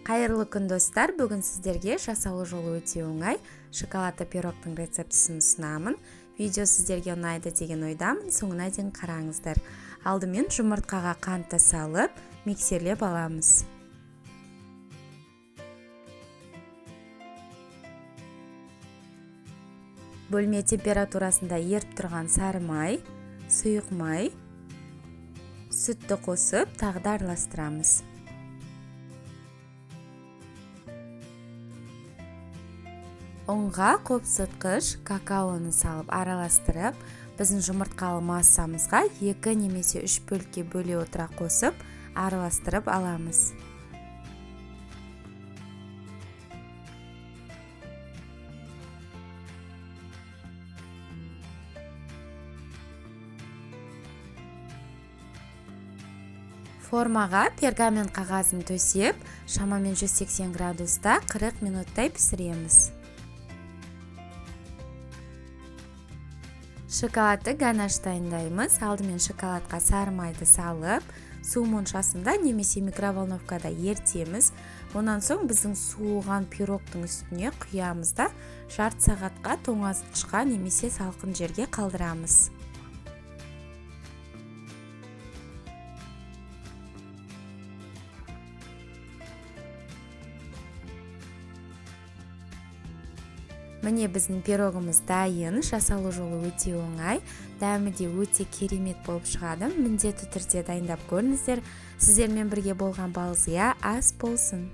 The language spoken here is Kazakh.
Қайырлы күн, достар! Бүгін сіздерге жасалу жолы өте оңай шоколадты пирогтың рецептісін ұсынамын. Видео сіздерге ұнайды деген ойдамын, соңына дейін қараңыздар. Алдымен жұмыртқаға қантты салып, миксерлеп аламыз. Бөлме температурасында еріп тұрған сары май, сұйық май, сүтті қосып, тағы да араластырамыз. Ұнға қопсытқыш какаоны салып араластырып, біздің жұмыртқалы массамызға 2 немесе 3 бөлікке бөле отыра қосып, араластырып аламыз. Формаға пергамент қағазын төсеп, шамамен 180 градуста 40 минуттай пісіреміз. Шоколадты ганаш дайындаймыз. Алдымен шоколадқа сары майды салып, су моншасында немесе микроволновкада ертеміз. Онан соң біздің суыған пирогтың үстіне құямыз да, жарты сағатқа тоңазытқышқа немесе салқын жерге қалдырамыз. Міне, біздің пирогымыз дайын, жасалу жолы өте оңай, дәмі де өте керемет болып шығады. Міндетті түрде дайындап көріңіздер. Сіздермен бірге болған Балзия, ас болсын.